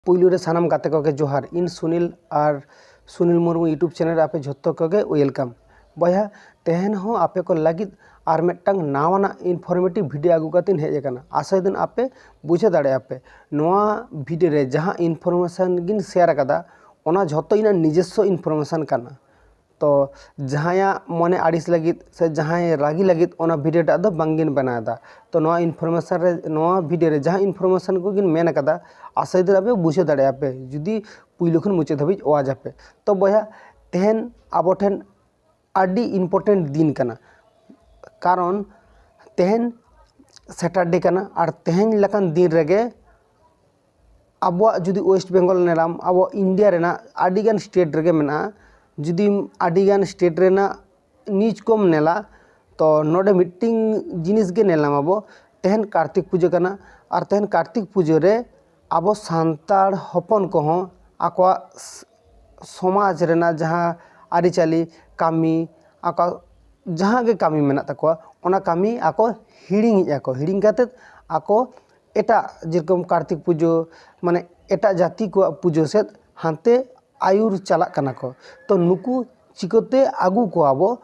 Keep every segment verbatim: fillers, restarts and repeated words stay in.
ᱯᱩᱭᱞᱩ ᱨᱮ ᱥᱟᱱᱟᱢ ᱜᱟᱛᱮ ᱠᱚᱜᱮ ᱡᱚᱦᱟᱨ᱾ ᱤᱧ ᱥᱩᱱᱤᱞ ᱟᱨ ᱥᱩᱱᱤᱞ ᱢᱩᱨᱢᱩ YouTube channel ᱨᱮ ᱟᱯᱮ ᱡᱷᱚᱛᱚ ᱠᱚᱜᱮ welcome᱾ ᱵᱚᱭᱦᱟ, ᱛᱮᱦᱮᱧ ᱦᱚᱸ ᱟᱯᱮ ᱠᱚ ᱞᱟᱹᱜᱤᱫ ᱟᱨ ᱢᱤᱫᱴᱟᱝ ᱱᱟᱣᱟᱱᱟᱜ informative video ᱟᱹᱜᱩ ᱠᱟᱛᱮᱧ ᱦᱮᱡ ᱟᱠᱟᱱᱟ᱾ ᱟᱥᱟᱭᱮᱫᱟᱹᱧ ᱟᱯᱮ ᱵᱩᱡᱷᱟᱹᱣ ᱫᱟᱲᱮᱭᱟᱜᱼᱟ ᱯᱮ᱾ ᱱᱚᱣᱟ video ᱨᱮ ᱡᱟᱦᱟᱸ information ᱜᱤᱧ share ᱟᱠᱟᱫᱟ, ᱚᱱᱟ ᱡᱷᱚᱛᱚ ᱤᱧᱟᱹᱜ ᱱᱤᱡᱚᱥᱥᱚ information ᱠᱟᱱᱟ᱾ ᱛᱚ ᱡᱟᱦᱟᱸᱭᱟᱜ ᱢᱚᱱᱮ ᱟᱹᱲᱤᱥ ᱞᱟᱹᱜᱤᱫ ᱥᱮ ᱡᱟᱦᱟᱸᱭ ᱨᱟᱹᱜᱤ ᱞᱟᱹᱜᱤᱫ ᱚᱱᱟ video ᱴᱟᱜ ᱫᱚ ᱵᱟᱝᱜᱤᱧ ᱵᱮᱱᱟᱣ ᱮᱫᱟ᱾ ᱛᱚ ᱱᱚᱣᱟ information ᱨᱮ, ᱱᱚᱣᱟ video ᱨᱮ ᱡᱟᱦᱟᱸ information ᱠᱚᱜᱤᱧ ᱢᱮᱱ ᱟᱠᱟᱫᱟ, ᱟᱥᱟᱭᱮᱫᱟᱹᱧ ᱟᱯᱮ ᱵᱩᱡᱷᱟᱹᱣ ᱫᱟᱲᱮᱭᱟᱜᱼᱟ ᱯᱮ ᱡᱩᱫᱤ ᱯᱩᱭᱞᱩ ᱠᱷᱚᱱ ᱢᱩᱪᱟᱹᱫ ᱫᱷᱟᱹᱵᱤᱡ watch ᱟᱯᱮ᱾ ᱛᱚ ᱵᱚᱭᱦᱟ, ᱛᱮᱦᱮᱧ ᱟᱵᱚ ᱴᱷᱮᱱ ᱟᱹᱰᱤ important ᱫᱤᱱ ᱠᱟᱱᱟ, ᱠᱟᱨᱚᱱ ᱛᱮᱦᱮᱧ Saturday ᱠᱟᱱᱟ᱾ ᱟᱨ ᱛᱮᱦᱮᱧ ᱞᱮᱠᱟᱱ ᱫᱤᱱ ᱨᱮᱜᱮ ᱟᱵᱚᱣᱟᱜ ᱡᱩᱫᱤ West Bengal ᱧᱮᱞᱟᱢ, ᱟᱵᱚ India ᱨᱮᱱᱟᱜ ᱟᱹᱰᱤᱜᱟᱱ state ᱨᱮᱜᱮ ᱢᱮᱱᱟᱜᱼᱟ᱾ ᱡᱩᱫᱤ ᱟᱹᱰᱤᱜᱟᱱ state ᱨᱮᱱᱟᱜ news ᱠᱚᱢ ᱧᱮᱞᱟ, ᱛᱚ ᱱᱚᱰᱮ ᱢᱤᱫᱴᱤᱝ ᱡᱤᱱᱤᱥ ᱜᱮ ᱧᱮᱞ ᱧᱟᱢ ᱟᱵᱚ᱾ ᱛᱮᱦᱮᱧ ᱠᱟᱨᱛᱤᱠ ᱯᱩᱡᱟᱹ ᱠᱟᱱᱟ, ᱟᱨ ᱛᱮᱦᱮᱧ ᱠᱟᱨᱛᱤᱠ ᱯᱩᱡᱟᱹ ᱨᱮ ᱟᱵᱚ ᱥᱟᱱᱛᱟᱲ ᱦᱚᱯᱚᱱ ᱠᱚᱦᱚᱸ ᱟᱠᱚᱣᱟᱜ ᱥ-, ᱥᱚᱢᱟᱡᱽ ᱨᱮᱱᱟᱜ ᱡᱟᱦᱟᱸ ᱟᱹᱨᱤᱪᱟᱹᱞᱤ, ᱠᱟᱹᱢᱤ, ᱟᱠᱚ ᱡᱟᱦᱟᱸ ᱜᱮ ᱠᱟᱹᱢᱤ ᱢᱮᱱᱟᱜ ᱛᱟᱠᱚᱣᱟ, ᱚᱱᱟ ᱠᱟᱹᱢᱤ ᱟᱠᱚ ᱦᱤᱲᱤᱧᱮᱫᱼᱟ ᱠᱚ᱾ ᱦᱤᱲᱤᱧ ᱠᱟᱛᱮᱫ ᱟᱠᱚ ᱮᱴᱟᱜ, ᱡᱮᱨᱚᱠᱚᱢ ᱠᱟᱨᱛᱤᱠ ᱯᱩᱡᱟᱹ, ᱢᱟᱱᱮ ᱮᱴᱟᱜ ᱡᱟᱹᱛᱤ ᱠᱚᱣᱟᱜ ᱯᱩᱡᱟᱹ ᱥᱮᱫ ᱦᱟᱱᱛᱮ ᱟᱹᱭᱩᱨ ᱪᱟᱞᱟᱜ ᱠᱟᱱᱟ ᱠᱚ᱾ ᱛᱚ ᱱᱩᱠᱩ ᱪᱤᱠᱟᱹᱛᱮ ᱟᱹᱜᱩ ᱠᱚᱣᱟ ᱵᱚ,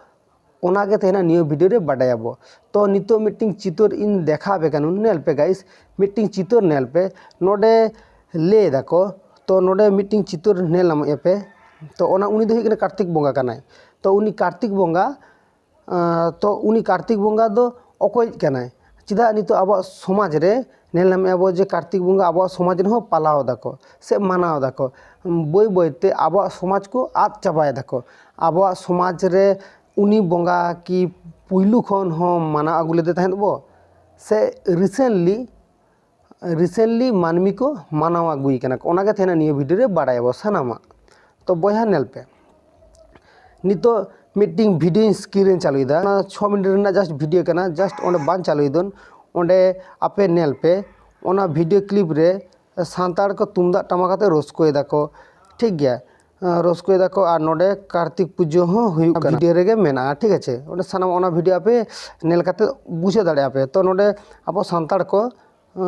ᱚᱱᱟᱜᱮ ᱛᱮᱦᱮᱧᱟᱜ ᱱᱤᱭᱟᱹ video ᱨᱮ ᱵᱟᱰᱟᱭᱟᱵᱚ᱾ ᱛᱚ ᱱᱤᱛᱚᱜ ᱢᱤᱫᱴᱤᱝ ᱪᱤᱛᱟᱹᱨ ᱤᱧ ᱫᱮᱠᱷᱟᱣ ᱟᱯᱮ ᱠᱟᱱᱟ, ᱧᱮᱞ ᱯᱮ guys, ᱢᱤᱫᱴᱤᱝ ᱪᱤᱛᱟᱹᱨ ᱧᱮᱞ ᱯᱮ᱾ ᱱᱚᱰᱮ ᱞᱟᱹᱭ ᱫᱟᱠᱚ, ᱛᱚ ᱱᱚᱰᱮ ᱢᱤᱫᱴᱤᱝ ᱪᱤᱛᱟᱹᱨ ᱧᱮᱞ ᱧᱟᱢᱮᱫᱼᱟ ᱯᱮ᱾ ᱛᱚ ᱚᱱᱟ, ᱩᱱᱤ ᱫᱚ ᱦᱩᱭᱩᱜ ᱠᱟᱱᱟ ᱠᱟᱨᱛᱤᱠ ᱵᱚᱸᱜᱟ ᱠᱟᱱᱟᱭ᱾ ᱛᱚ ᱩᱱᱤ ᱠᱟᱨᱛᱤᱠ ᱵᱚᱸᱜᱟ, ᱟᱸ, ᱛᱚ ᱩᱱᱤ ᱠᱟᱨᱛᱤᱠ ᱵᱚᱸᱜᱟ ᱫᱚ ᱚᱠᱚᱭ ᱠᱟᱱᱟᱭ? ᱪᱮᱫᱟᱜ ᱱᱤᱛᱚᱜ ᱟᱵᱚᱣᱟᱜ ᱥᱚᱢᱟᱡᱽ ᱨᱮ ᱧᱮᱞ ᱧᱟᱢᱮᱫᱼᱟ ᱵᱚ ᱡᱮ ᱠᱟᱨᱛᱤᱠ ᱵᱚᱸᱜᱟ ᱟᱵᱚᱣᱟᱜ ᱥᱚᱢᱟᱡᱽ ᱨᱮᱦᱚᱸ ᱯᱟᱞᱟᱣ ᱫᱟᱠᱚ ᱥᱮ ᱢᱟᱱᱟᱣ ᱫᱟᱠᱚ? ᱵᱟᱹᱭ ᱵᱟᱹᱭᱛᱮ ᱟᱵᱚᱣᱟᱜ ᱥᱚᱢᱟᱡᱽ ᱠᱚ ᱟᱫ ᱪᱟᱵᱟᱭ ᱫᱟᱠᱚ᱾ ᱟᱵᱚᱣᱟᱜ ᱥᱚᱢᱟᱡᱽ ᱨᱮ ᱩᱱᱤ ᱵᱚᱸᱜᱟ ᱠᱤ ᱯᱩᱭᱞᱩ ᱠᱷᱚᱱ ᱦᱚᱸ ᱢᱟᱱᱟᱣ ᱟᱹᱜᱩ ᱞᱮᱫᱮ ᱛᱟᱦᱮᱸᱫ ᱵᱚ, ᱥᱮ recently, recently ᱢᱟᱹᱱᱢᱤ ᱠᱚ ᱢᱟᱱᱟᱣ ᱟᱹᱜᱩᱭ ᱠᱟᱱᱟ ᱠᱚ? ᱚᱱᱟᱜᱮ ᱛᱮᱦᱮᱧ ᱱᱤᱭᱟᱹ video ᱨᱮ ᱵᱟᱲᱟᱭᱟᱵᱚ ᱥᱟᱱᱟᱢᱟᱜ᱾ ᱛᱚ ᱵᱚᱭᱦᱟ ᱧᱮᱞ ᱯᱮ, ᱱᱤᱛᱚᱜ ᱢᱤᱫᱴᱤᱝ video ᱤᱧ screen ᱨᱮᱧ ᱪᱟᱹᱞᱩᱭᱮᱫᱟ᱾ ᱚᱱᱟ ᱪᱷᱚ ᱢᱤᱱᱤᱴ ᱨᱮᱱᱟᱜ just video ᱠᱟᱱᱟ, just ᱚᱸᱰᱮ ᱵᱟᱝ ᱪᱟᱹᱞᱩᱭᱮᱫᱟᱹᱧ, ᱚᱸᱰᱮ ᱟᱯᱮ ᱧᱮᱞ ᱯᱮ᱾ ᱚᱱᱟ video clip ᱨᱮ ᱥᱟᱱᱛᱟᱲ ᱠᱚ ᱛᱩᱢᱫᱟᱜ ᱴᱟᱢᱟᱠ ᱟᱛᱮ ᱨᱟᱹᱥᱠᱟᱹᱭ ᱫᱟᱠᱚ, ᱴᱷᱤᱠ ᱜᱮᱭᱟ, ᱨᱟᱹᱥᱠᱟᱹᱭ ᱫᱟᱠᱚ᱾ ᱟᱨ ᱱᱚᱰᱮ ᱠᱟᱨᱛᱤᱠ ᱯᱩᱡᱟᱹ ᱦᱚᱸ ᱦᱩᱭᱩᱜ ᱠᱟᱱᱟ, video ᱨᱮᱜᱮ ᱢᱮᱱᱟᱜᱼᱟ, ᱴᱷᱤᱠ ᱟᱪᱷᱮ᱾ ᱚᱸᱰᱮ ᱥᱟᱱᱟᱢ ᱚᱱᱟ video ᱟᱯᱮ ᱧᱮᱞ ᱠᱟᱛᱮ ᱵᱩᱡᱷᱟᱹᱣ ᱫᱟᱲᱮᱭᱟᱜᱼᱟ ᱯᱮ᱾ ᱛᱚ ᱱᱚᱰᱮ ᱟᱵᱚ ᱥᱟᱱᱛᱟᱲ ᱠᱚ, ᱟᱸ,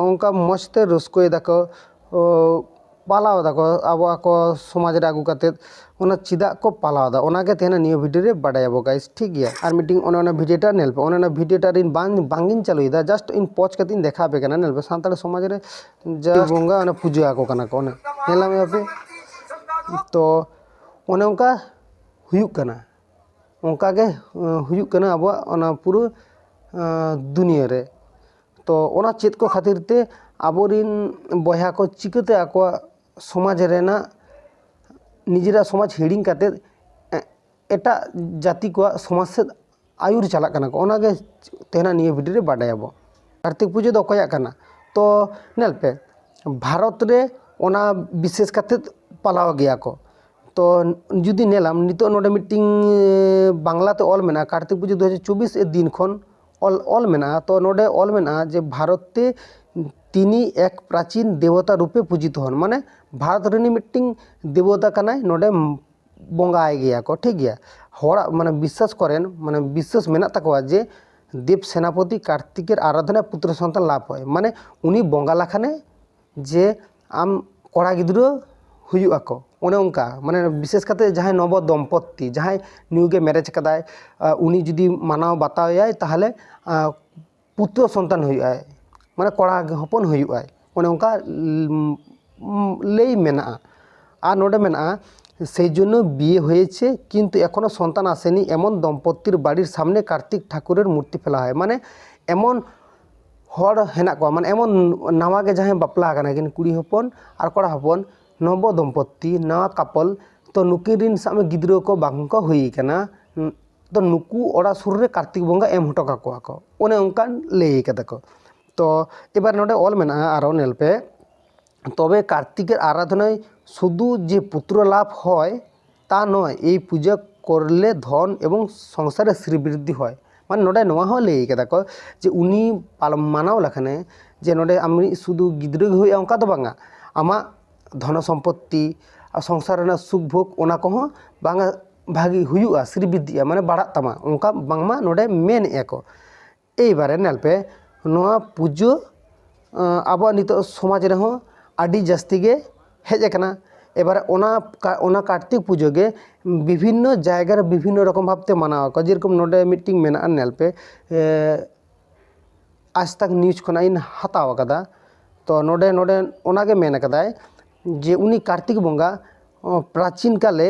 ᱚᱱᱠᱟ ᱢᱚᱡᱽ ᱛᱮ ᱨᱟᱹᱥᱠᱟᱹᱭ ᱫᱟᱠᱚ, ᱯᱟᱞᱟᱣ ᱫᱟᱠᱚ ᱟᱵᱚ ᱟᱠᱚ ᱥᱚᱢᱟᱡᱽ ᱨᱮ ᱟᱹᱜᱩ ᱠᱟᱛᱮᱫ, ᱚᱱᱟ ᱪᱮᱫᱟᱜ ᱠᱚ ᱯᱟᱞᱟᱣ ᱫᱟ, ᱚᱱᱟᱜᱮ ᱛᱮᱦᱮᱧ ᱱᱤᱭᱟᱹ ᱵᱷᱤᱰᱤᱭᱳ ᱨᱮ ᱵᱟᱰᱟᱭᱟᱵᱚ ᱜᱟᱭᱤᱥ, ᱴᱷᱤᱠ ᱜᱮᱭᱟ? ᱟᱨ ᱢᱤᱫᱴᱤᱝ ᱚᱱᱮ ᱚᱱᱟ ᱵᱷᱤᱰᱤᱭᱳᱴᱟ ᱧᱮᱞ ᱯᱮ, ᱚᱱᱮ ᱚᱱᱟ ᱵᱷᱤᱰᱤᱭᱳᱴᱟ ᱨᱤᱧ ᱵᱟᱝ ᱵᱟᱝᱤᱧ ᱪᱟᱹᱞᱩᱭᱮᱫᱟ, ᱡᱟᱥᱴ ᱤᱧ ᱯᱚᱡᱽ ᱠᱟᱛᱮ ᱤᱧ ᱫᱮᱠᱷᱟᱣ ᱟᱯᱮ ᱠᱟᱱᱟ᱾ ᱧᱮᱞ ᱯᱮ, ᱥᱟᱱᱛᱟᱲ ᱥᱚᱢᱟᱡᱽ ᱨᱮ ᱡᱟ ᱵᱚᱸᱜᱟ ᱚᱱᱟ ᱯᱩᱡᱟᱹ ᱟᱠᱚ ᱠᱟᱱᱟ ᱠᱚ, ᱚᱱᱟ ᱧᱮᱞ ᱧᱟᱢ ᱯᱮ᱾ ᱛᱚ ᱚᱱᱮ ᱚᱱᱠᱟ ᱦᱩᱭᱩᱜ ᱠᱟᱱᱟ, ᱚᱱᱠᱟ ᱜᱮ ᱦᱩᱭᱩᱜ ᱠᱟᱱᱟ ᱟᱵᱚᱣᱟᱜ ᱚᱱᱟ ᱯᱩᱨᱟᱹ ᱫᱩᱱᱤᱭᱟᱹ ᱨᱮ᱾ ᱛᱚ ᱚᱱᱟ ᱪᱮᱫ ᱠᱚ ᱠᱷᱟᱹᱛᱤᱨ ᱛᱮ ᱟᱵᱚᱨᱤᱱ ᱵᱚᱭᱦᱟ ᱠᱚ ᱪᱤᱠᱟᱹᱛᱮ ᱟᱠᱚᱣᱟᱜ ᱥᱚᱢᱟᱡᱽ ᱨᱮᱱᱟᱜ, ᱱᱤᱡᱮᱨᱟᱜ ᱥᱚᱢᱟᱡᱽ ᱦᱤᱲᱤᱧ ᱠᱟᱛᱮᱫ ᱮ-, ᱮᱴᱟᱜ ᱡᱟᱹᱛᱤ ᱠᱚᱣᱟᱜ ᱥᱚᱢᱟᱡᱽ ᱥᱮᱫ ᱟᱹᱭᱩᱨ ᱪᱟᱞᱟᱜ ᱠᱟᱱᱟ ᱠᱚ, ᱚᱱᱟᱜᱮ ᱛᱮᱦᱮᱧᱟᱜ ᱱᱤᱭᱟᱹ ᱵᱷᱤᱰᱤᱭᱳ ᱨᱮ ᱵᱟᱰᱟᱭᱟᱵᱚ᱾ ᱠᱟᱨᱛᱤᱠ ᱯᱩᱡᱟᱹ ᱫᱚ ᱚᱠᱚᱭᱟᱜ ᱠᱟᱱᱟ? ᱛᱚ ᱧᱮᱞ ᱯᱮ, ᱵᱷᱟᱨᱚᱛ ᱨᱮ ᱚᱱᱟ ᱵᱤᱥᱮᱥ ᱠᱟᱛᱮᱫ ᱯᱟᱞᱟᱣ ᱜᱮᱭᱟ ᱠᱚ᱾ ᱛᱚ ᱡᱩᱫᱤ ᱧᱮᱞᱟᱢ, ᱱᱤᱛᱚᱜ ᱱᱚᱰᱮ ᱢᱤᱫᱴᱤᱝ ᱵᱟᱝᱞᱟᱛᱮ ᱚᱞ ᱢᱮᱱᱟᱜᱼᱟ, ᱠᱟᱨᱛᱤᱠ ᱯᱩᱡᱟᱹ ᱫᱩ ᱦᱟᱡᱟᱨ ᱪᱚᱵᱵᱤᱥ ᱮ ᱫᱤᱱ ᱠᱷᱚᱱ ᱚᱞ ᱚᱞ ᱢᱮᱱᱟᱜᱼᱟ᱾ ᱛᱚ ᱱᱚᱰᱮ ᱚᱞ ᱢᱮᱱᱟᱜᱼᱟ ᱡᱮ ᱵᱷᱟᱨᱚᱛ ᱛᱮ ᱛᱤᱱᱤ ᱮᱠ ᱯᱨᱟᱪᱤᱱ ᱫᱮᱵᱚᱛᱟ ᱨᱩᱯᱮ ᱯᱩᱡᱤᱛ ᱦᱚᱱ, ᱢᱟᱱᱮ ᱵᱷᱟᱨᱚᱛ ᱨᱤᱱᱤᱡ ᱢᱤᱫᱴᱤᱝ ᱫᱮᱵᱚᱛᱟ ᱠᱟᱱᱟᱭ, ᱱᱚᱰᱮ ᱵᱚᱸᱜᱟᱭ ᱜᱮᱭᱟ ᱠᱚ, ᱴᱷᱤᱠ ᱜᱮᱭᱟ? ᱦᱚᱲᱟᱜ ᱢᱟᱱᱮ ᱵᱤᱥᱥᱟᱥ ᱠᱚᱨᱮᱱ, ᱢᱟᱱᱮ ᱵᱤᱥᱥᱟᱥ ᱢᱮᱱᱟᱜ ᱛᱟᱠᱚᱣᱟ ᱡᱮ ᱫᱮᱵ ᱥᱮᱱᱟᱯᱚᱛᱤ ᱠᱟᱨᱛᱤᱠᱮᱨ ᱟᱨᱟᱫᱷᱚᱱᱟ ᱯᱩᱛᱨᱚ ᱥᱚᱱᱛᱟᱱ ᱞᱟᱵᱷ ᱦᱚᱭ, ᱢᱟᱱᱮ ᱩᱱᱤ ᱵᱚᱸᱜᱟ ᱞᱮᱠᱷᱟᱱᱮ ᱡᱮ ᱟᱢ ᱠᱚᱲᱟ ᱜᱤᱫᱽᱨᱟᱹ ᱦᱩᱭᱩᱜ ᱟᱠᱚ, ᱚᱱᱮ ᱚᱱᱠᱟ᱾ ᱢᱟᱱᱮ ᱵᱤᱥᱮᱥ ᱠᱟᱛᱮ ᱡᱟᱦᱟᱸᱭ ᱱᱚᱵᱚ ᱫᱚᱢᱯᱚᱛᱤ, ᱡᱟᱦᱟᱸᱭ ᱱᱤᱭᱩ ᱜᱮ ᱢᱮᱨᱮᱡᱽ ᱠᱟᱫᱟᱭ, ᱟᱸ, ᱩᱱᱤ ᱡᱩᱫᱤ ᱢᱟᱱᱟᱣ ᱵᱟᱛᱟᱣ ᱮᱭᱟᱭ, ᱛᱟᱦᱚᱞᱮ, ᱟᱸ, ᱯᱩᱛᱨᱚ ᱥᱚᱱᱛᱟᱱ ᱦᱩᱭᱩᱜᱼᱟᱭ, ᱢᱟᱱᱮ ᱠᱚᱲᱟ ᱦᱚᱯᱚᱱ ᱦᱩᱭᱩᱜᱼᱟᱭ, ᱚᱱᱮ ᱚᱱᱠᱟ᱾ ᱩᱢ, ᱞᱟᱹᱭ ᱢᱮᱱᱟᱜᱼᱟ᱾ ᱟᱨ ᱱᱚᱰᱮ ᱢᱮᱱᱟᱜᱼᱟ, "সেই জন্য বিয়ে হয়েছে, কিন্তু এখনো সন্তান আসেনি এমন দম্পতির বাড়ির সামনে কার্তিক ঠাকুরের মূর্তি ফেলা হয়।" ᱢᱟᱱᱮ ᱮᱢᱚᱱ ᱦᱚᱲ ᱦᱮᱱᱟᱜ ᱠᱚᱣᱟ, ᱢᱟᱱᱮ ᱮᱢᱚᱱ ᱱᱟᱣᱟ ᱜᱮ ᱡᱟᱦᱟᱸᱭ ᱵᱟᱯᱞᱟ ᱟᱠᱟᱱᱟ ᱠᱤᱱ, ᱠᱩᱲᱤ ᱦᱚᱯᱚᱱ ᱟᱨ ᱠᱚᱲᱟ ᱦᱚᱯᱚᱱ, ᱱᱚᱵᱚ ᱫᱚᱢᱯᱚᱛᱤ, ᱱᱟᱣᱟ ᱠᱟᱯᱚᱞ, ᱛᱚ ᱱᱩᱠᱤᱱ ᱨᱤᱱ ᱥᱟᱵ ᱢᱮ ᱜᱤᱫᱽᱨᱟᱹ ᱠᱚ ᱵᱟᱝ ᱠᱚ ᱦᱩᱭ ᱠᱟᱱᱟ, ᱛᱚ ᱱᱩᱠᱩ ᱚᱲᱟᱜ ᱥᱩᱨ ᱨᱮ ᱠᱟᱨᱛᱤᱠ ᱵᱚᱸᱜᱟ ᱮᱢ ᱦᱚᱴᱚ ᱠᱟᱠᱚᱣᱟ ᱠᱚ, ᱚᱱᱮ ᱚᱱᱠᱟᱱ ᱞᱟᱹᱭ ᱠᱟᱫᱟ ᱠᱚ᱾ ᱛᱚ ᱮᱵᱟᱨ ᱱᱚᱰᱮ ᱚᱞ ᱢᱮᱱᱟᱜᱼᱟ, ᱟᱨᱚ ᱧᱮᱞ ᱯᱮ, "তবে কার্তিকের আরাধনায় শুধু যে পুত্র লাভ হয় তা নয়, এই পূজা করলে ধন এবং সংসারে শ্রীবৃদ্ধি হয়।" মানে ᱱᱚᱰᱮ ᱱᱚᱣᱟ ᱦᱚᱸ ᱞᱟᱹᱭ ᱠᱟᱫᱟ ᱠᱚ ᱡᱮ ᱩᱱᱤ ᱯᱟᱞ-, ᱢᱟᱱᱟᱣ ᱞᱮᱠᱷᱟᱱᱮ ᱡᱮ ᱱᱚᱰᱮ ᱟᱢ ᱨᱤᱱᱤᱡ ᱥᱩᱫᱷᱩ ᱜᱤᱫᱽᱨᱟᱹ ᱜᱮ ᱦᱩᱭᱩᱜᱼᱟ, ᱚᱱᱠᱟ ᱫᱚ ᱵᱟᱝᱟ, ᱟᱢᱟᱜ ᱫᱷᱚᱱᱚ ᱥᱚᱢᱯᱚᱛᱛᱤ ᱟᱨ ᱥᱚᱝᱥᱟᱨ ᱨᱮᱱᱟᱜ ᱥᱩᱠ ᱵᱷᱳᱜᱽ, ᱚᱱᱟ ᱠᱚᱦᱚᱸ ᱵᱟᱝᱟ ᱵᱷᱟᱜᱮ ᱦᱩᱭᱩᱜᱼᱟ, ᱥᱨᱤ ᱵᱨᱤᱫᱽᱫᱷᱤᱜᱼᱟ, ᱢᱟᱱᱮ ᱵᱟᱲᱦᱟᱜ ᱛᱟᱢᱟ, ᱚᱱᱠᱟ ᱵᱟᱝᱢᱟ ᱱᱚᱰᱮ ᱢᱮᱱᱮᱫᱼᱟ ᱠᱚ᱾ ᱮᱭᱵᱟᱨᱮ ᱧᱮᱞ ᱯᱮ, ᱱᱚᱣᱟ ᱯᱩᱡᱟᱹ, ᱟᱸ, ᱟᱵᱚᱣᱟᱜ ᱱᱤᱛᱚᱜ ᱥᱚᱢᱟᱡᱽ ᱨᱮᱦᱚᱸ ᱟᱹᱰᱤ ᱡᱟᱹᱥᱛᱤ ᱜᱮ ᱦᱮᱡ ᱟᱠᱟᱱᱟ᱾ ᱮᱵᱟᱨ ᱚᱱᱟ ᱠᱟ- ᱚᱱᱟ ᱠᱟᱨᱛᱤᱠ ᱯᱩᱡᱟᱹ ᱜᱮ ᱵᱤᱵᱷᱤᱱᱱᱚ ᱡᱟᱭᱜᱟ ᱨᱮ ᱵᱤᱵᱷᱤᱱᱱᱚ ᱨᱚᱠᱚᱢ ᱵᱷᱟᱵᱽᱛᱮ ᱢᱟᱱᱟᱣ ᱟᱠᱚ᱾ ᱡᱮᱨᱚᱠᱚᱢ ᱱᱚᱰᱮ ᱢᱤᱫᱴᱤᱝ ᱢᱮᱱᱟᱜᱼᱟ, ᱧᱮᱞ ᱯᱮ, ᱮ, ᱟᱡᱽ ᱛᱟᱠ ᱱᱤᱭᱩᱡᱽ ᱠᱷᱚᱱᱟᱜ ᱤᱧ ᱦᱟᱛᱟᱣ ᱟᱠᱟᱫᱟ᱾ ᱛᱚ ᱱᱚᱰᱮ ᱱᱚᱰᱮ ᱚᱱᱟᱜᱮ ᱢᱮᱱ ᱟᱠᱟᱫᱟᱭ ᱡᱮ ᱩᱱᱤ ᱠᱟᱨᱛᱤᱠ ᱵᱚᱸᱜᱟ, ᱚ, ᱯᱨᱟᱪᱤᱱ ᱠᱟᱞᱮ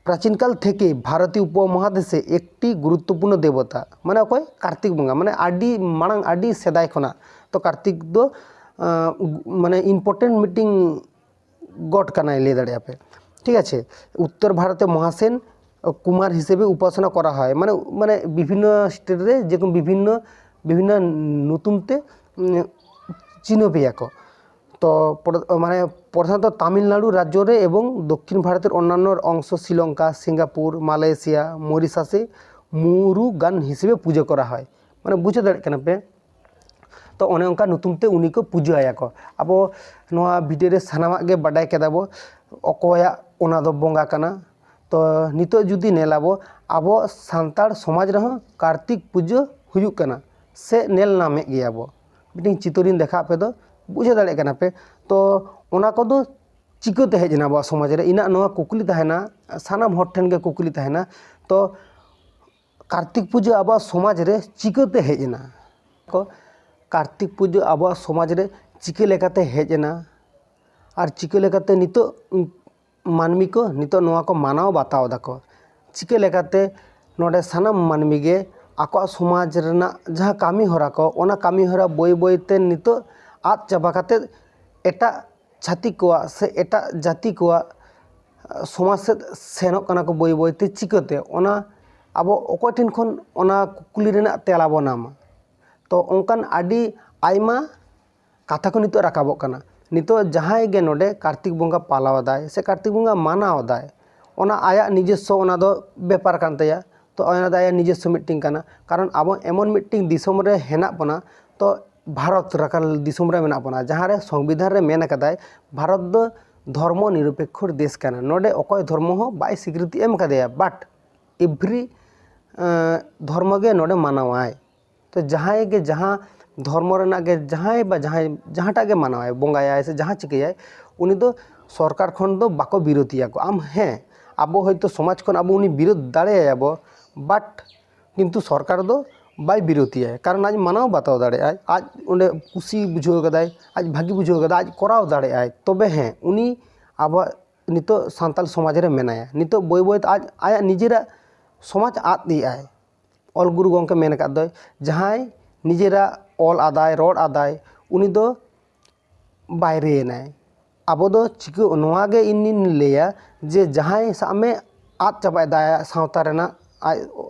ᱯᱨᱟᱪᱤᱱ ᱠᱟᱞ ᱛᱷᱮᱠᱮ ᱵᱷᱟᱨᱚᱛᱤᱭᱚ ᱩᱯᱚᱢᱚᱦᱟᱫᱮᱥᱮ ᱮᱠᱴᱤ ᱜᱩᱨᱩᱛᱛᱚᱯᱩᱨᱱᱚ ᱫᱮᱵᱚᱛᱟ᱾ ᱢᱟᱱᱮ ᱚᱠᱚᱭ? ᱠᱟᱨᱛᱤᱠ ᱵᱚᱸᱜᱟ᱾ ᱢᱟᱱᱮ ᱟᱹᱰᱤ ᱢᱟᱲᱟᱝ, ᱟᱹᱰᱤ ᱥᱮᱫᱟᱭ ᱠᱷᱚᱱᱟᱜ᱾ ᱛᱚ ᱠᱟᱨᱛᱤᱠ ᱫᱚ, ᱟᱸ, ᱢᱟᱱᱮ important ᱢᱤᱫᱴᱤᱝ ᱜᱚᱰ ᱠᱟᱱᱟᱭ, ᱞᱟᱹᱭ ᱫᱟᱲᱮᱭᱟᱜᱼᱟ ᱯᱮ᱾ ᱴᱷᱤᱠ ᱟᱪᱷᱮ, ᱩᱛᱛᱚᱨ ᱵᱷᱟᱨᱚᱛᱮ ᱢᱚᱦᱟᱥᱮᱱ ᱠᱩᱢᱟᱨ ᱦᱤᱥᱮᱵᱮ ᱩᱯᱟᱥᱚᱱᱟ ᱠᱚᱨᱟ ᱦᱚᱭ᱾ ᱢᱟᱱᱮ, ᱢᱟᱱᱮ ᱵᱤᱵᱷᱤᱱᱱᱚ ᱥᱴᱮᱴ ᱨᱮ ᱡᱮᱨᱚᱠᱚᱢ ᱵᱤᱵᱷᱤᱱᱱᱚ, ᱵᱤᱵᱷᱤᱱᱱᱚ ᱧᱩᱛᱩᱢ ᱛᱮ, ᱩᱸ, ᱪᱤᱱᱦᱟᱹᱯᱮᱭᱟ ᱠᱚ᱾ ᱛᱚ ᱯᱨᱚ- ᱢᱟᱱᱮ ᱯᱨᱚᱫᱷᱟᱱᱚᱛᱚ ᱛᱟᱢᱤᱞᱱᱟᱲᱩ ᱨᱟᱡᱽᱡᱚ ᱨᱮ ᱮᱵᱚᱝ ᱫᱚᱠᱠᱷᱤᱱ ᱵᱷᱟᱨᱚᱛᱮᱨ ᱚᱱᱱᱟᱱᱱᱚ ᱚᱝᱥᱚ, ᱥᱨᱤᱞᱚᱝᱠᱟ, ᱥᱤᱝᱜᱟᱯᱩᱨ, ᱢᱟᱞᱚᱭᱮᱥᱤᱭᱟ, ᱢᱚᱨᱤᱥᱟᱥᱮ ᱢᱩᱨᱩᱜᱟᱱ ᱦᱤᱥᱮᱵᱮ ᱯᱩᱡᱟᱹ ᱠᱚᱨᱟ ᱦᱚᱭ᱾ ᱢᱟᱱᱮ ᱵᱩᱡᱷᱟᱹᱣ ᱫᱟᱲᱮᱭᱟᱜ ᱠᱟᱱᱟ ᱯᱮ? ᱛᱚ ᱚᱱᱮ ᱚᱱᱠᱟ ᱧᱩᱛᱩᱢ ᱛᱮ ᱩᱱᱤ ᱠᱚ ᱯᱩᱡᱟᱹ ᱟᱭᱟ ᱠᱚ᱾ ᱟᱵᱚ ᱱᱚᱣᱟ ᱵᱷᱤᱰᱤᱭᱳ ᱨᱮ ᱥᱟᱱᱟᱢᱟᱜ ᱜᱮ ᱵᱟᱰᱟᱭ ᱠᱮᱫᱟ ᱵᱚ, ᱚᱠᱚᱭᱟᱜ ᱚᱱᱟ ᱫᱚ ᱵᱚᱸᱜᱟ ᱠᱟᱱᱟ᱾ ᱛᱚ ᱱᱤᱛᱚᱜ ᱡᱩᱫᱤ ᱧᱮᱞᱟᱵᱚ, ᱟᱵᱚ ᱥᱟᱱᱛᱟᱲ ᱥᱚᱢᱟᱡᱽ ᱨᱮᱦᱚᱸ ᱠᱟᱨᱛᱤᱠ ᱯᱩᱡᱟᱹ ᱦᱩᱭᱩᱜ ᱠᱟᱱᱟ ᱥᱮ ᱧᱮᱞ ᱧᱟᱢᱮᱫ ᱜᱮᱭᱟ ᱵᱚ᱾ ᱢᱤᱫᱴᱮᱱ ᱪᱤᱛᱟᱹᱨᱤᱧ ᱫᱮᱠᱷᱟᱣ ᱟᱯᱮ ᱫᱚ, ᱵᱩᱡᱷᱟᱹᱣ ᱫᱟᱲᱮᱭᱟᱜ ᱠᱟᱱᱟ ᱯᱮ᱾ ᱛᱚ ᱚᱱᱟ ᱠᱚᱫᱚ ᱪᱤᱠᱟᱹᱛᱮ ᱦᱮᱡ ᱮᱱᱟ ᱟᱵᱚᱣᱟᱜ ᱥᱚᱢᱟᱡᱽ ᱨᱮ? ᱤᱧᱟᱹᱜ ᱱᱚᱣᱟ ᱠᱩᱠᱞᱤ ᱛᱟᱦᱮᱱᱟ ᱥᱟᱱᱟᱢ ᱦᱚᱲ ᱴᱷᱮᱱ ᱜᱮ, ᱠᱩᱠᱞᱤ ᱛᱟᱦᱮᱱᱟ, ᱛᱚ ᱠᱟᱨᱛᱤᱠ ᱯᱩᱡᱟᱹ ᱟᱵᱚᱣᱟᱜ ᱥᱚᱢᱟᱡᱽ ᱨᱮ ᱪᱤᱠᱟᱹᱛᱮ ᱦᱮᱡ ᱮᱱᱟ? ᱠᱚ, ᱠᱟᱨᱛᱤᱠ ᱯᱩᱡᱟᱹ ᱟᱵᱚᱣᱟᱜ ᱥᱚᱢᱟᱡᱽ ᱨᱮ ᱪᱤᱠᱟᱹ ᱞᱮᱠᱟᱛᱮ ᱦᱮᱡ ᱮᱱᱟ? ᱟᱨ ᱪᱤᱠᱟᱹ ᱞᱮᱠᱟᱛᱮ ᱱᱤᱛᱚᱜ ᱢᱟᱹᱱᱢᱤ ᱠᱚ ᱱᱤᱛᱚᱜ ᱱᱚᱣᱟ ᱠᱚ ᱢᱟᱱᱟᱣ ᱵᱟᱛᱟᱣ ᱫᱟᱠᱚ? ᱪᱤᱠᱟᱹ ᱞᱮᱠᱟᱛᱮ ᱱᱚᱰᱮ ᱥᱟᱱᱟᱢ ᱢᱟᱹᱱᱢᱤ ᱜᱮ ᱟᱠᱚᱣᱟᱜ ᱥᱚᱢᱟᱡᱽ ᱨᱮᱱᱟᱜ ᱡᱟᱦᱟᱸ ᱠᱟᱹᱢᱤ ᱦᱚᱨᱟ ᱠᱚ, ᱚᱱᱟ ᱠᱟᱹᱢᱤ ᱦᱚᱨᱟ ᱵᱟᱹᱭ ᱵᱟᱹᱭ ᱛᱮ ᱱᱤᱛᱚᱜ ᱟᱫ ᱪᱟᱵᱟ ᱠᱟᱛᱮ ᱮᱴᱟᱜ ᱪᱷᱟᱹᱛᱤᱠ ᱠᱚᱣᱟᱜ ᱥᱮ ᱮᱴᱟᱜ ᱡᱟᱹᱛᱤ ᱠᱚᱣᱟᱜ ᱥᱚᱢᱟᱡᱽ ᱥᱮᱫ ᱥᱮᱱᱚᱜ ᱠᱟᱱᱟ ᱠᱚ ᱵᱟᱹᱭ ᱵᱟᱹᱭ ᱛᱮ? ᱪᱤᱠᱟᱹᱛᱮ? ᱚᱱᱟ ᱟᱵᱚ ᱚᱠᱚᱭ ᱴᱷᱮᱱ ᱠᱷᱚᱱ ᱚᱱᱟ ᱠᱩᱠᱞᱤ ᱨᱮᱱᱟᱜ ᱛᱮᱞᱟ ᱵᱚ ᱧᱟᱢᱟ? ᱛᱚ ᱚᱱᱠᱟᱱ ᱟᱹᱰᱤ ᱟᱭᱢᱟ ᱠᱟᱛᱷᱟ ᱠᱚ ᱱᱤᱛᱚᱜ ᱨᱟᱠᱟᱵᱚᱜ ᱠᱟᱱᱟ᱾ ᱱᱤᱛᱚᱜ ᱡᱟᱦᱟᱸᱭ ᱜᱮ ᱱᱚᱰᱮ ᱠᱟᱨᱛᱤᱠ ᱵᱚᱸᱜᱟ ᱯᱟᱞᱟᱣ ᱮᱫᱟᱭ ᱥᱮ ᱠᱟᱨᱛᱤᱠ ᱵᱚᱸᱜᱟ ᱢᱟᱱᱟᱣ ᱮᱫᱟᱭ, ᱚᱱᱟ ᱟᱭᱟᱜ ᱱᱤᱡᱚᱥᱥᱚ ᱚᱱᱟ ᱫᱚ ᱵᱮᱯᱟᱨ ᱠᱟᱱ ᱛᱟᱭᱟ᱾ ᱛᱚ ᱚᱱᱟ ᱫᱚ ᱟᱭᱟᱜ ᱱᱤᱡᱚᱥᱥᱚ ᱢᱤᱫᱴᱤᱝ ᱠᱟᱱᱟ, ᱠᱟᱨᱚᱱ ᱟᱵᱚ ᱮᱢᱚᱱ ᱢᱤᱫᱴᱤᱝ ᱫᱤᱥᱚᱢ ᱨᱮ ᱦᱮᱱᱟᱜ ᱵᱚᱱᱟ, ᱛᱚ ᱵᱷᱟᱨᱚᱛ ᱞᱮᱠᱟᱱ ᱫᱤᱥᱚᱢ ᱨᱮ ᱢᱮᱱᱟᱜ ᱵᱚᱱᱟ, ᱡᱟᱦᱟᱸ ᱨᱮ ᱥᱚᱝᱵᱤᱫᱷᱟᱱ ᱨᱮ ᱢᱮᱱ ᱟᱠᱟᱫᱟᱭ ᱵᱷᱟᱨᱚᱛ ᱫᱚ ᱫᱷᱚᱨᱢᱚ ᱱᱤᱨᱚᱯᱮᱠᱠᱷᱚ ᱫᱮᱥ ᱠᱟᱱᱟ, ᱱᱚᱰᱮ ᱚᱠᱚᱭ ᱫᱷᱚᱨᱢᱚ ᱦᱚᱸ ᱵᱟᱭ ᱥᱤᱠᱨᱤᱛᱤ ᱮᱢ ᱟᱠᱟᱫᱮᱭᱟ, but every, ᱮᱸ, ᱫᱷᱚᱨᱢᱚ ᱜᱮ ᱱᱚᱰᱮ ᱢᱟᱱᱟᱣᱟᱭ᱾ ᱛᱚ ᱡᱟᱦᱟᱸᱭ ᱜᱮ ᱡᱟᱦᱟᱸ ᱫᱷᱚᱨᱢᱚ ᱨᱮᱱᱟᱜ ᱜᱮ ᱡᱟᱦᱟᱸᱭ ᱵᱟ ᱡᱟᱦᱟᱸᱭ ᱡᱟᱦᱟᱸᱴᱟᱜ ᱜᱮ ᱢᱟᱱᱟᱣᱟᱭ, ᱵᱚᱸᱜᱟᱭᱟᱭ ᱥᱮ ᱡᱟᱦᱟᱸ ᱪᱤᱠᱟᱹᱭᱟᱭ, ᱩᱱᱤ ᱫᱚ ᱥᱚᱨᱠᱟᱨ ᱠᱷᱚᱱ ᱫᱚ ᱵᱟᱠᱚ ᱵᱤᱨᱳᱫᱷᱤᱭᱟ ᱠᱚ᱾ ᱟᱢ ᱦᱮᱸ, ᱟᱵᱚ ᱦᱚᱭᱛᱳ ᱥᱚᱢᱟᱡᱽ ᱠᱷᱚᱱ ᱟᱵᱚ ᱩᱱᱤ ᱵᱤᱨᱳᱫᱷ ᱫᱟᱲᱮᱭᱟᱭᱟ ᱵᱚ, but ᱠᱤᱱᱛᱩ ᱥᱚᱨᱠᱟᱨ ᱫᱚ ᱵᱟᱭ ᱵᱤᱨᱳᱫᱷᱤᱭᱟᱭ, ᱠᱟᱨᱚᱱ ᱟᱡ ᱢᱟᱱᱟᱣ ᱵᱟᱛᱟᱣ ᱫᱟᱲᱮᱭᱟᱜᱼᱟᱭ, ᱟᱡ ᱚᱸᱰᱮ ᱠᱩᱥᱤ ᱵᱩᱡᱷᱟᱹᱣ ᱠᱟᱫᱟᱭ, ᱟᱡ ᱵᱷᱟᱹᱜᱤ ᱵᱩᱡᱷᱟᱹᱣ ᱠᱟᱫᱟ, ᱟᱡ ᱠᱚᱨᱟᱣ ᱫᱟᱲᱮᱭᱟᱜᱼᱟᱭ᱾ ᱛᱚᱵᱮ ᱦᱮᱸ, ᱩᱱᱤ ᱟᱵᱚᱣᱟᱜ ᱱᱤᱛᱚᱜ ᱥᱟᱱᱛᱟᱲ ᱥᱚᱢᱟᱡᱽ ᱨᱮ ᱢᱮᱱᱟᱭᱟ᱾ ᱱᱤᱛᱚᱜ ᱵᱟᱹᱭ ᱵᱟᱹᱭᱛᱮ ᱟᱡ ᱟᱭᱟᱜ ᱱᱤᱡᱮᱨᱟᱜ ᱥᱚᱢᱟᱡᱽ ᱟᱫ ᱮᱫᱟᱭ᱾ ᱚᱞ ᱜᱩᱨᱩ ᱜᱚᱢᱠᱮ ᱢᱮᱱ ᱟᱠᱟᱫ ᱫᱚᱭ, ᱡᱟᱦᱟᱸᱭ ᱱᱤᱡᱮᱨᱟᱜ ᱚᱞ ᱟᱫᱟᱭ, ᱨᱚᱲ ᱟᱫᱟᱭ, ᱩᱱᱤ ᱫᱚ ᱵᱟᱭᱨᱮᱭᱮᱱᱟᱭ᱾ ᱟᱵᱚ ᱫᱚ ᱪᱤᱠᱟᱹ, ᱱᱚᱣᱟ ᱜᱮ ᱤᱧᱤᱧ ᱞᱟᱹᱭᱟ ᱡᱮ ᱡᱟᱦᱟᱸᱭ ᱥᱟᱵ ᱢᱮ ᱟᱫ ᱪᱟᱵᱟᱭᱮᱫᱟᱭ ᱟᱭᱟᱜ ᱥᱟᱶᱛᱟ ᱨᱮᱱᱟᱜ, ᱟᱡ,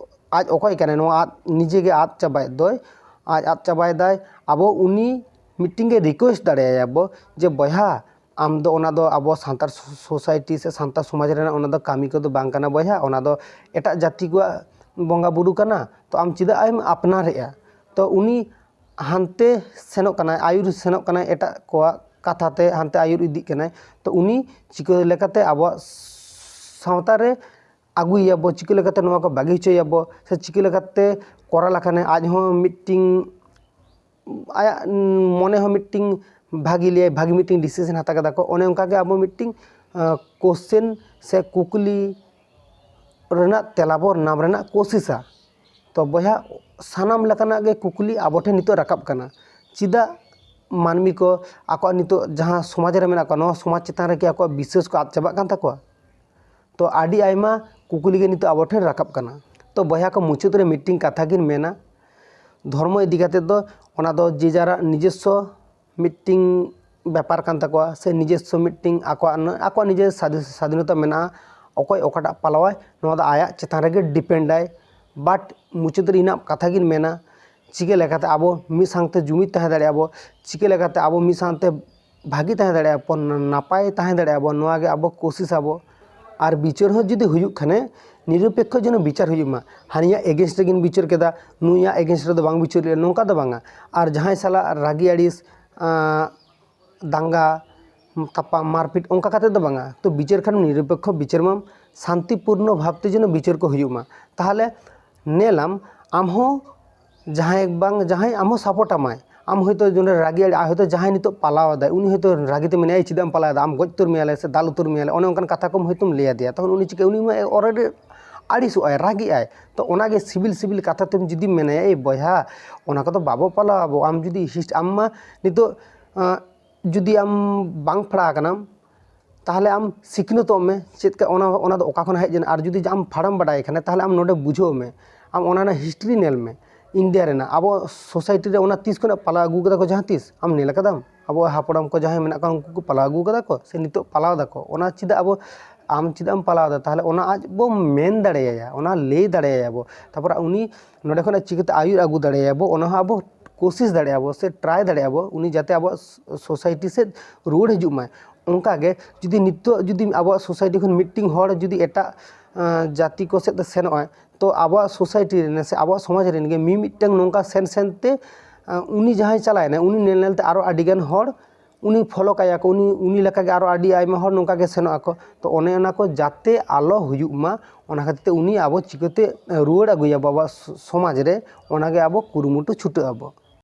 ᱟᱡ ᱚᱠᱚᱭ ᱠᱟᱱᱟᱭ, ᱱᱚᱣᱟ ᱟᱫ, ᱱᱤᱡᱮ ᱜᱮ ᱟᱫ ᱪᱟᱵᱟᱭᱮᱫ ᱫᱚᱭ, ᱟᱡ ᱟᱫ ᱪᱟᱵᱟᱭᱮᱫᱟᱭ, ᱟᱵᱚ ᱩᱱᱤ ᱢᱤᱫᱴᱮᱱ ᱜᱮ request ᱫᱟᱲᱮᱭᱟᱭᱟ ᱵᱚ ᱡᱮ, "ᱵᱚᱭᱦᱟ, ᱟᱢ ᱫᱚ ᱚᱱᱟ ᱫᱚ ᱟᱵᱚ ᱥᱟᱱᱛᱟᱲ ᱥᱳ-, society ᱥᱮ ᱥᱟᱱᱛᱟᱲ ᱥᱚᱢᱟᱡᱽ ᱨᱮᱱᱟᱜ ᱚᱱᱟ ᱫᱚ ᱠᱟᱹᱢᱤ ᱠᱚᱫᱚ ᱵᱟᱝ ᱠᱟᱱᱟ ᱵᱚᱭᱦᱟ, ᱚᱱᱟ ᱫᱚ ᱮᱴᱟᱜ ᱡᱟᱹᱛᱤ ᱠᱚᱣᱟᱜ ᱵᱚᱸᱜᱟ ᱵᱩᱨᱩ ᱠᱟᱱᱟ, ᱛᱚ ᱟᱢ ᱪᱮᱫᱟᱜ ᱮᱢ ᱟᱯᱱᱟᱨᱮᱜᱼᱟ?" ᱛᱚ ᱩᱱᱤ ᱦᱟᱱᱛᱮ ᱥᱮᱱᱚᱜ ᱠᱟᱱᱟᱭ, ᱟᱹᱭᱩᱨ ᱥᱮᱱᱚᱜ ᱠᱟᱱᱟᱭ, ᱮᱴᱟᱜ ᱠᱚᱣᱟᱜ ᱠᱟᱛᱷᱟ ᱛᱮ ᱦᱟᱱᱛᱮ ᱟᱹᱭᱩᱨ ᱤᱫᱤᱜ ᱠᱟᱱᱟᱭ᱾ ᱛᱚ ᱩᱱᱤ ᱪᱤᱠᱟᱹ ᱞᱮᱠᱟᱛᱮ ᱟᱵᱚᱣᱟᱜ ᱥᱟᱶᱛᱟ ᱨᱮ ᱟᱹᱜᱩᱭᱮᱭᱟ ᱵᱚ, ᱪᱤᱠᱟᱹ ᱞᱮᱠᱟᱛᱮ ᱱᱚᱣᱟ ᱠᱚ ᱵᱟᱹᱜᱤ ᱦᱚᱪᱚᱭᱮᱭᱟ ᱵᱚ, ᱥᱮ ᱪᱤᱠᱟᱹ ᱞᱮᱠᱟᱛᱮ ᱠᱚᱨᱟᱣ ᱞᱮᱠᱷᱟᱱ ᱟᱡ ᱦᱚᱸ ᱢᱤᱫᱴᱤᱝ, ᱟᱭᱟᱜ ᱢᱚᱱᱮ ᱦᱚᱸ ᱢᱤᱫᱴᱤᱝ ᱵᱷᱟᱹᱜᱤ ᱞᱟᱹᱭᱟᱭ, ᱵᱷᱟᱹᱜᱤ ᱢᱤᱫᱴᱤᱝ decision ᱦᱟᱛᱟᱣ ᱠᱮᱫᱟ ᱠᱚ᱾ ᱚᱱᱮ ᱚᱱᱠᱟ ᱜᱮ ᱟᱵᱚ ᱢᱤᱫᱴᱤᱝ, ᱟᱸ, question ᱥᱮ ᱠᱩᱠᱞᱤ ᱨᱮᱱᱟᱜ ᱛᱮᱞᱟ ᱵᱚ ᱧᱟᱢ ᱨᱮᱱᱟᱜ ᱠᱳᱥᱤᱥᱟ᱾ ᱛᱚ ᱵᱚᱭᱦᱟ, ᱥᱟᱱᱟᱢ ᱞᱮᱠᱟᱱᱟᱜ ᱜᱮ ᱠᱩᱠᱞᱤ ᱟᱵᱚ ᱴᱷᱮᱱ ᱱᱤᱛᱚᱜ ᱨᱟᱠᱟᱵ ᱠᱟᱱᱟ, ᱪᱮᱫᱟᱜ ᱢᱟᱹᱱᱢᱤ ᱠᱚ ᱟᱠᱚᱣᱟᱜ ᱱᱤᱛᱚᱜ ᱡᱟᱦᱟᱸ ᱥᱚᱢᱟᱡᱽ ᱨᱮ ᱢᱮᱱᱟᱜ ᱠᱚᱣᱟ, ᱱᱚᱣᱟ ᱥᱚᱢᱟᱡᱽ ᱪᱮᱛᱟᱱ ᱨᱮᱠᱤ ᱟᱠᱚᱣᱟᱜ ᱵᱤᱥᱥᱟᱹᱥ ᱠᱚ ᱟᱫ ᱪᱟᱵᱟᱜ ᱠᱟᱱ ᱛᱟᱠᱚᱣᱟ? ᱛᱚ ᱟᱹᱰᱤ ᱟᱭᱢᱟ ᱠᱩᱠᱞᱤ ᱜᱮ ᱱᱤᱛᱚᱜ ᱟᱵᱚ ᱴᱷᱮᱱ ᱨᱟᱠᱟᱵ ᱠᱟᱱᱟ᱾ ᱛᱚ ᱵᱚᱭᱦᱟ ᱠᱚ, ᱢᱩᱪᱟᱹᱫ ᱨᱮ ᱢᱤᱫᱴᱤᱝ ᱠᱟᱛᱷᱟ ᱜᱤᱧ ᱢᱮᱱᱟ, ᱫᱷᱚᱨᱢᱚ ᱤᱫᱤ ᱠᱟᱛᱮᱫ ᱫᱚ ᱚᱱᱟ ᱫᱚ ᱡᱮ ᱡᱟᱨᱟᱜ ᱱᱤᱡᱚᱥᱥᱚ ᱢᱤᱫᱴᱤᱝ ᱵᱮᱯᱟᱨ ᱠᱟᱱ ᱛᱟᱠᱚᱣᱟ, ᱥᱮ ᱱᱤᱡᱚᱥᱥᱚ ᱢᱤᱫᱴᱤᱝ ᱟᱠᱚᱣᱟᱜ, ᱟᱠᱚᱣᱟᱜ ᱱᱤᱡᱮ ᱥᱟᱫᱷᱤ-, ᱥᱟᱫᱷᱤᱱᱚᱛᱟ ᱢᱮᱱᱟᱜᱼᱟ᱾ ᱚᱠᱚᱭ ᱚᱠᱟᱴᱟᱜ ᱯᱟᱞᱟᱣᱟᱭ, ᱱᱚᱣᱟ ᱫᱚ ᱟᱭᱟᱜ ᱪᱮᱛᱟᱱ ᱨᱮᱜᱮ depend ᱟᱭ᱾ But ᱢᱩᱪᱟᱹᱫ ᱨᱮ ᱤᱧᱟᱹᱜ ᱠᱟᱛᱷᱟ ᱜᱤᱧ ᱢᱮᱱᱟ, ᱪᱤᱠᱟᱹ ᱞᱮᱠᱟᱛᱮ ᱟᱵᱚ ᱢᱤᱫ ᱥᱟᱶᱛᱮ ᱡᱩᱢᱤᱫ ᱛᱟᱦᱮᱸ ᱫᱟᱲᱮᱭᱟᱜᱼᱟ ᱵᱚ, ᱪᱤᱠᱟᱹ ᱞᱮᱠᱟᱛᱮ ᱟᱵᱚ ᱢᱤᱫ ᱥᱟᱶᱛᱮ ᱵᱷᱟᱹᱜᱤ ᱛᱟᱦᱮᱸ ᱫᱟᱲᱮᱭᱟᱜᱼᱟ ᱵᱚᱱ, ᱱᱟᱯᱟᱭ ᱛᱟᱦᱮᱸ ᱫᱟᱲᱮᱭᱟᱜᱼᱟ ᱵᱚᱱ, ᱱᱚᱣᱟ ᱜᱮ ᱟᱵᱚ ᱠᱳᱥᱤᱥ ᱟᱵᱚ᱾ ᱟᱨ ᱵᱤᱪᱟᱹᱨ ᱦᱚᱸ ᱡᱩᱫᱤ ᱦᱩᱭᱩᱜ ᱠᱷᱟᱱᱮ, ᱱᱤᱨᱚᱯᱮᱠᱠᱷᱚ ᱡᱮᱱᱚ ᱵᱤᱪᱟᱹᱨ ᱦᱩᱭᱩᱜ ᱢᱟ᱾ ᱦᱟᱹᱱᱤᱭᱟᱜ against ᱨᱮᱜᱤᱧ ᱵᱤᱪᱟᱹᱨ ᱠᱮᱫᱟ, ᱱᱩᱭᱟᱜ against ᱨᱮᱫᱚ ᱵᱟᱝ ᱵᱤᱪᱟᱹᱨ ᱞᱮᱫᱟ, ᱱᱚᱝᱠᱟ ᱫᱚ ᱵᱟᱝᱟ᱾ ᱟᱨ ᱡᱟᱦᱟᱸᱭ ᱥᱟᱞᱟᱜ ᱨᱟᱹᱜᱤ ᱟᱹᱲᱤᱥ, ᱟᱸ, ᱫᱟᱝᱜᱟ, ᱛᱟᱯᱟᱢ, ᱢᱟᱨᱯᱤᱴ, ᱚᱱᱠᱟ ᱠᱟᱛᱮ ᱫᱚ ᱵᱟᱝᱟ᱾ ᱛᱚ ᱵᱤᱪᱟᱹᱨ ᱠᱷᱟᱱ ᱱᱤᱨᱚᱯᱮᱠᱠᱷᱚ ᱵᱤᱪᱟᱹᱨ ᱢᱟᱢ, ᱥᱟᱱᱛᱤᱯᱩᱨᱱᱚ ᱵᱷᱟᱵᱽᱛᱮ ᱡᱮᱱᱚ ᱵᱤᱪᱟᱹᱨ ᱠᱚ ᱦᱩᱭᱩᱜ ᱢᱟ᱾ ᱛᱟᱦᱚᱞᱮ ᱧᱮᱞᱟᱢ, ᱟᱢ ᱦᱚᱸ ᱡᱟᱦᱟᱸᱭ ᱵᱟᱝ ᱡᱟᱦᱟᱸᱭ ᱟᱢ ᱦᱚᱸ ᱥᱟᱯᱳᱨᱴ ᱟᱢᱟᱭ᱾ ᱟᱢ ᱦᱚᱭᱛᱳ ᱡᱚᱱᱮ ᱨᱟᱹᱜᱤ ᱟᱹᱲᱤ, ᱟᱨ ᱦᱚᱭᱛᱳ ᱡᱟᱦᱟᱸᱭ ᱱᱤᱛᱚᱜ ᱯᱟᱞᱟᱣ ᱮᱫᱟᱭ, ᱩᱱᱤ ᱦᱚᱭᱛᱳ ᱨᱟᱹᱜᱤ ᱛᱮ ᱢᱮᱱᱟᱭᱟ, "ᱪᱮᱫᱟᱜ ᱮᱢ ᱯᱟᱞᱟᱣ ᱮᱫᱟ? ᱟᱢ ᱜᱚᱡ ᱩᱛᱟᱹᱨ ᱢᱮᱭᱟᱞᱮ ᱥᱮ ᱫᱟᱞ ᱩᱛᱟᱹᱨ ᱢᱮᱭᱟᱞᱮ", ᱚᱱᱮ ᱚᱱᱠᱟᱱ ᱠᱟᱛᱷᱟ ᱠᱚᱢ ᱦᱚᱭᱛᱳᱢ ᱞᱟᱹᱭ ᱟᱫᱮᱭᱟ᱾ ᱛᱚᱠᱷᱚᱱ ᱩᱱᱤ ᱪᱤᱠᱟᱹ, ᱩᱱᱤ ᱢᱟ ᱚᱞᱨᱮᱰᱤ ᱟᱹᱲᱤᱥᱚᱜ ᱟᱭ, ᱨᱟᱹᱜᱤᱜ ᱟᱭ᱾ ᱛᱚ ᱚᱱᱟᱜᱮ ᱥᱤᱵᱤᱞ ᱥᱤᱵᱤᱞ ᱠᱟᱛᱷᱟ ᱛᱮᱢ ᱡᱩᱫᱤᱢ ᱢᱮᱱᱟᱭᱟ, "ᱮᱭ ᱵᱚᱭᱦᱟ, ᱚᱱᱟ ᱠᱚᱫᱚ ᱵᱟᱵᱚ ᱯᱟᱞᱟᱣ ᱟᱵᱚ, ᱟᱢ ᱡᱩᱫᱤ ᱦᱤᱥ-, ᱟᱢ ᱢᱟ ᱱᱤᱛᱚᱜ, ᱟᱸ, ᱡᱩᱫᱤ ᱟᱢ ᱵᱟᱝ ᱯᱷᱟᱲᱟ ᱟᱠᱟᱱᱟᱢ, ᱛᱟᱦᱚᱞᱮ ᱟᱢ ᱥᱤᱠᱷᱱᱟᱹᱛᱚᱜ ᱢᱮ, ᱪᱮᱫ ᱠᱟ ᱚᱱᱟ, ᱚᱱᱟ ᱫᱚ ᱚᱠᱟ ᱠᱷᱚᱱ ᱦᱮᱡ ᱮᱱᱟ, ᱟᱨ ᱡᱩᱫᱤ ᱟᱢ ᱯᱷᱟᱲᱟᱢ ᱵᱟᱰᱟᱭ ᱠᱷᱟᱱ, ᱛᱟᱦᱚᱞᱮ ᱟᱢ ᱱᱚᱰᱮ ᱵᱩᱡᱷᱟᱹᱣ ᱢᱮ, ᱟᱢ ᱚᱱᱟ ᱨᱮᱱᱟᱜ ᱦᱤᱥᱴᱨᱤ ᱧᱮᱞ ᱢᱮ, ᱤᱱᱰᱤᱭᱟ ᱨᱮᱱᱟᱜ ᱟᱵᱚ ᱥᱳᱥᱟᱭᱴᱤ ᱨᱮ ᱚᱱᱟ ᱛᱤᱥ ᱠᱷᱚᱱᱟᱜ ᱯᱟᱞᱟᱣ ᱟᱹᱜᱩ ᱠᱟᱫᱟ ᱠᱚ ᱡᱟᱦᱟᱸ ᱛᱤᱥ? ᱟᱢ ᱧᱮᱞ ᱟᱠᱟᱫᱟᱢ? ᱟᱵᱚ ᱦᱟᱯᱲᱟᱢ ᱠᱚ ᱡᱟᱦᱟᱸᱭ ᱢᱮᱱᱟᱜ ᱠᱚᱣᱟ, ᱩᱱᱠᱩ ᱠᱚ ᱯᱟᱞᱟᱣ ᱟᱹᱜᱩ ᱠᱟᱫᱟ ᱠᱚ ᱥᱮ ᱱᱤᱛᱚᱜ ᱯᱟᱞᱟᱣ ᱫᱟᱠᱚ? ᱚᱱᱟ ᱪᱮᱫᱟᱜ ᱟᱵᱚ, ᱟᱢ ᱪᱮᱫᱟᱜ ᱮᱢ ᱯᱟᱞᱟᱣ ᱮᱫᱟ? ᱛᱟᱦᱚᱞᱮ ᱚᱱᱟ ᱟᱡ ᱵᱚ ᱢᱮᱱ ᱫᱟᱲᱮᱭᱟᱭᱟ, ᱚᱱᱟ ᱞᱟᱹᱭ ᱫᱟᱲᱮᱭᱟᱭᱟ ᱵᱚ᱾ ᱛᱟᱨᱯᱚᱨ ᱩᱱᱤ ᱱᱚᱰᱮ ᱠᱷᱚᱱᱟᱜ ᱪᱤᱠᱟᱹᱛᱮ ᱟᱹᱭᱩᱨ ᱟᱹᱜᱩ ᱫᱟᱲᱮᱭᱟᱭᱟ ᱵᱚ, ᱚᱱᱟ ᱦᱚᱸ ᱟᱵᱚ ᱠᱳᱥᱤᱥ ᱫᱟᱲᱮᱭᱟᱜᱼᱟ ᱵᱚ ᱥᱮ ᱴᱨᱟᱭ ᱫᱟᱲᱮᱭᱟᱜᱼᱟ ᱵᱚ, ᱩᱱᱤ ᱡᱟᱛᱮ ᱟᱵᱚᱣᱟᱜ ᱥᱳᱥᱟᱭᱴᱤ ᱥᱮᱫ ᱨᱩᱣᱟᱹᱲ ᱦᱤᱡᱩᱜ ᱢᱟᱭ᱾ ᱚᱱᱠᱟᱜᱮ ᱡᱩᱫᱤ ᱱᱤᱛᱚᱜ ᱡᱩᱫᱤ ᱟᱵᱚᱣᱟᱜ ᱥᱳᱥᱟᱭᱴᱤ ᱠᱷᱚᱱ ᱢᱤᱫᱴᱤᱝ ᱦᱚᱲ ᱡᱩᱫᱤ ᱮᱴᱟᱜ, ᱟᱸ, ᱡᱟᱹᱛᱤ ᱠᱚ ᱥᱮᱫ ᱛᱮ ᱥᱮᱱᱚᱜᱼᱟᱭ, ᱛᱚ ᱟᱵᱚᱣᱟᱜ ᱥᱳᱥᱟᱭᱴᱤ ᱨᱮᱱ ᱥᱮ ᱟᱵᱚᱣᱟᱜ ᱥᱚᱢᱟᱡᱽ ᱨᱮᱱ ᱜᱮ ᱢᱤᱢᱤᱫᱴᱟᱝ ᱱᱚᱝᱠᱟ ᱥᱮᱱ ᱥᱮᱱᱛᱮ, ᱟᱸ, ᱩᱱᱤ ᱡᱟᱦᱟᱸᱭ ᱪᱟᱞᱟᱣᱮᱱᱟᱭ, ᱩᱱᱤ ᱧᱮᱞ ᱧᱮᱞᱛᱮ ᱟᱨᱚ ᱟᱹᱰᱤᱜᱟᱱ ᱦᱚᱲ ᱩᱱᱤ ᱯᱷᱚᱞᱳ ᱠᱟᱭᱟ ᱠᱚ, ᱩᱱᱤ, ᱩᱱᱤ ᱞᱮᱠᱟᱜᱮ ᱟᱨᱚ ᱟᱹᱰᱤ ᱟᱭᱢᱟ ᱦᱚᱲ ᱱᱚᱝᱠᱟ ᱜᱮ ᱥᱮᱱᱚᱜ ᱟᱠᱚ᱾ ᱛᱚ ᱚᱱᱮ ᱚᱱᱟ ᱠᱚ ᱡᱟᱛᱮ ᱟᱞᱚ ᱦᱩᱭᱩᱜ ᱢᱟ, ᱚᱱᱟ ᱠᱷᱟᱹᱛᱤᱨ ᱛᱮ ᱩᱱᱤ ᱟᱵᱚ ᱪᱤᱠᱟᱹᱛᱮ ᱨᱩᱣᱟᱹᱲ ᱟᱹᱜᱩᱭᱟᱵᱚ ᱟᱵᱚᱣᱟᱜ ᱥᱚ-, ᱥᱚᱢᱟᱡᱽ ᱨᱮ, ᱚᱱᱟᱜᱮ ᱟᱵᱚ ᱠᱩᱨᱩᱢᱩᱴᱩ ᱪᱷᱩᱴᱟᱹᱜ ᱟᱵᱚ᱾